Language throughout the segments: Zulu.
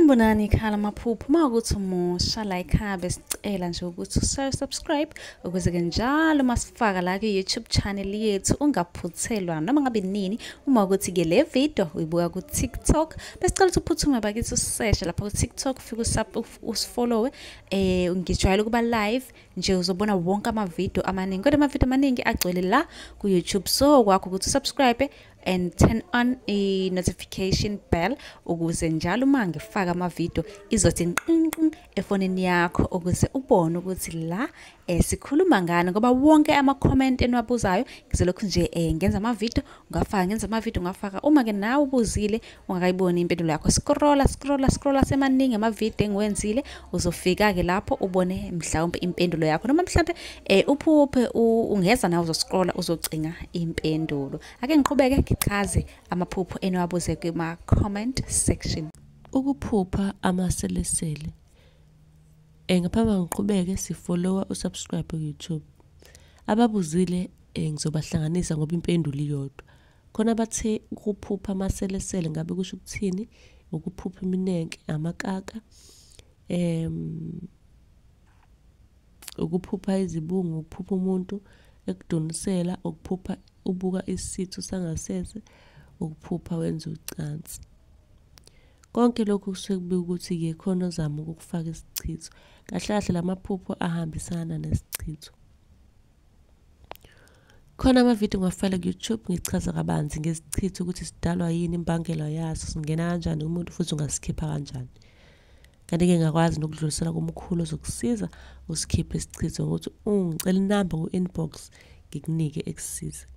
Sanibonani ekhaya lamaphupho. Uma ukuthi umusha la ekhaya besicela nje ukuthi usubscribe ukuze-ke njalo uma sifaka la kwi-YouTube channel yethu ungaphuthelwa noma ngabe nini. Uma ukuthi-ke le video uyibuka ku-TikTok, besicela ukuthi uphuthume bakithi useshe lapha ku-TikTok, ufike usifollowe. Ngijwayele ukuba live nje, uzobona wonke amavidiyo amaningi, kodwa amavidiyo amaningi agcwele la ku-YouTube. So kwakho ukuthi usubscribe and turn on i-notification bell ukuze njalo uma ngifaka amavidiyo izothi nqinqin efonini yakho, ukuze ubone ukuthi la sikhuluma ngani, ngoba wonke ama-comment eniwabuzayo ngizolokhu nje ngenza amavidiyo ngafaka, ngenza amavidiyo ngafaka. Uma-ke nawe ubuzile ungakayiboni impendulo yakho, scrolla scrolla scrolla, semaningi amavidiyo engiwenzile, uzofika-ke lapho ubone mhlawumbe impendulo yakho, noma mhlawumbe uphuphe ungeza nawe uzoscrolla uzocinga impendulo. Ake ngiqhubeke ngichaze amaphupho eniwabuze kuma-comment section. Ukuphupha amaselesele. Ngaphambi ngiqhubeke sifollowa usubscribe ku-YouTube. Ababuzile ngizobahlanganisa ngoba impendulo iyodwa. Khona bathe ukuphupha amaselesele ngabe kusho ukuthini? Ukuphupha iminenke, amakaka, ukuphupha izibungu, ukuphupha umuntu ekudonisela, ukuphupha ubuka isitho sangasese, ukuphupha wenza ucansi. Konke lokhu kusuke kubika ukuthi-ke khona ozama ukukufaka isichitho. Kahle kahle lamaphupho ahambisana nesichitho. Khona amavidiyo ngiwafakile ku-YouTube ngichaza kabanzi ngesichitho ukuthi sidalwa yini, imbangela yaso, singena kanjani kumuntu futhi ungasikhipha kanjani. Kanti-ke ngingakwazi nokudlulisela kumkhulu ozokusiza usikhiphe isichitho ngokuthi ungicela inamba ku-inbox ngikunike ekusize.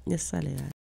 Nisale kahle.